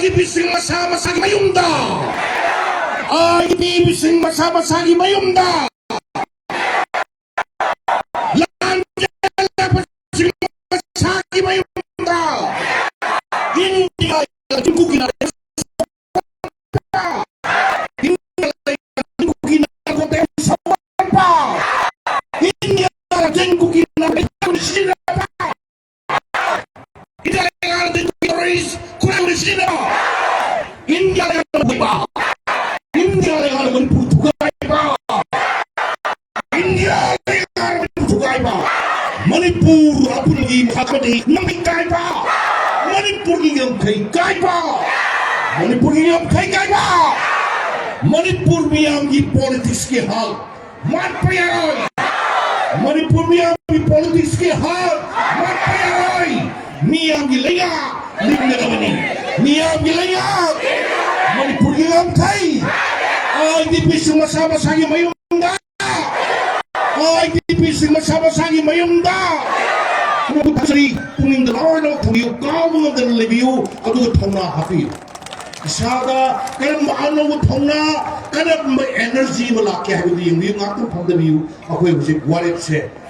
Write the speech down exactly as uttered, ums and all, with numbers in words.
ꯗꯤ ꯄꯤꯁꯤꯡ ꯃꯁꯥ ꯃꯁꯥꯒꯤ ꯃꯌꯨꯝꯗ, ꯑꯥꯏ ꯗꯤ ꯄꯤꯁꯤꯡ ꯃꯁꯥ ꯃꯁꯥꯒꯤ ꯃꯌꯨꯝꯗ, ꯂꯥꯟ ꯆꯦꯜꯂꯛꯄꯁꯤꯡ ꯃꯁꯥꯒꯤ ꯃꯌꯨꯝꯗ, ꯏꯟꯗꯤꯌꯥ ꯂꯩꯕꯥꯛ ꯇꯤꯟ ꯀꯨꯀꯤ ꯅꯥꯔꯦ, ꯏꯟꯗꯤꯌꯥ ꯂꯩꯕꯥꯛ ꯇꯤꯟ ꯀꯨꯀꯤ ꯅꯥꯔꯦ, ꯏꯟꯗꯤꯌꯥ ꯂꯩꯕꯥꯛ ꯇꯤꯟ ꯀꯨꯀꯤ ꯅꯥꯔꯦ, ꯈꯨꯔꯥꯏ ꯁꯤꯖꯤꯟꯅꯕ, ꯏꯟꯗꯤꯌꯥ ꯂꯩꯉꯥꯛꯅ ꯊꯨꯒꯥꯏꯕ, ꯏꯟꯗꯤꯌꯥ ꯂꯩꯉꯥꯛꯅ ꯃꯅꯤꯄꯨꯔ ꯊꯨꯒꯥꯏꯕ, ꯏꯟꯗꯤꯌꯥ ꯂꯩꯉꯥꯛꯅ ꯃꯅꯤꯄꯨꯔ ꯊꯨꯒꯥꯏꯕ, ꯃꯅꯤꯄꯨꯔ ꯑꯄꯨꯟꯕꯒꯤ ꯃꯈꯥ ꯅꯝꯕꯤ ꯀꯥꯏꯕ, ꯃꯅꯤꯄꯨꯔꯒꯤ ꯉꯝꯈꯩ ꯀꯥꯏꯕ, ꯃꯅꯤꯄꯨꯔꯒꯤ ꯉꯝꯈꯩ ꯀꯥꯏꯕ, ꯃꯅꯤꯄꯨꯔ ꯃꯤꯌꯥꯝꯒꯤ ꯄꯣꯂꯤꯇꯤꯛꯁꯀꯤ ꯍꯛ ꯃꯥꯟꯕ ꯌꯥꯔꯣꯏ꯫ ꯃꯅꯤꯄꯨꯔ ꯃꯤꯌꯥꯝꯒꯤ ꯄꯣꯂꯤꯇꯤꯛꯁꯀꯤ ꯍꯛ ꯃꯥꯟꯕ ꯌꯥꯔꯣꯏ꯫ ꯃꯤꯌꯥꯝꯒꯤ ꯂꯩꯉꯥꯛ ꯂꯤꯡꯒꯗꯕꯅꯤ꯫ ꯃꯤꯌꯥꯝꯒꯤ ꯂꯩꯉꯥꯛ, ꯃꯅꯤꯄꯨꯔꯒꯤ ꯉꯝꯈꯩ, ꯑꯥꯏ ꯗꯤ ꯄꯤꯁꯤꯡ ꯃꯁꯥ ꯃꯁꯥꯒꯤ ꯃꯌꯨꯝꯗ, ꯑꯥꯏ ꯗꯤ ꯄꯤꯁꯤꯡ ꯃꯁꯥ ꯃꯁꯥꯒꯤ ꯃꯌꯨꯝꯗ, ꯄꯨꯛꯅꯤꯡꯗ ꯂꯣꯏꯅꯃꯛ ꯊꯝꯕꯤꯌꯨ, ꯀꯥꯎꯕ ꯉꯝꯗꯅ ꯂꯩꯕꯤꯌꯨ, ꯑꯗꯨꯒ ꯊꯧꯅꯥ ꯍꯥꯞꯄꯤꯌꯨ꯫ ꯏꯁꯥꯗ ꯀꯔꯝꯕ ꯑꯅꯧꯕ ꯊꯧꯅꯥ, ꯀꯔꯝꯕ ꯑꯦꯅꯔꯖꯤ ꯑꯃ ꯂꯥꯛꯀꯦ ꯍꯥꯏꯕꯗꯨ ꯌꯦꯡꯕꯤꯌꯨ꯫ ꯉꯥꯛꯇꯪ ꯐꯝꯊꯕꯤꯌꯨ꯫ ꯑꯩꯈꯣꯏ ꯍꯧꯖꯤꯛ ꯋꯥꯔꯦꯞꯁꯦ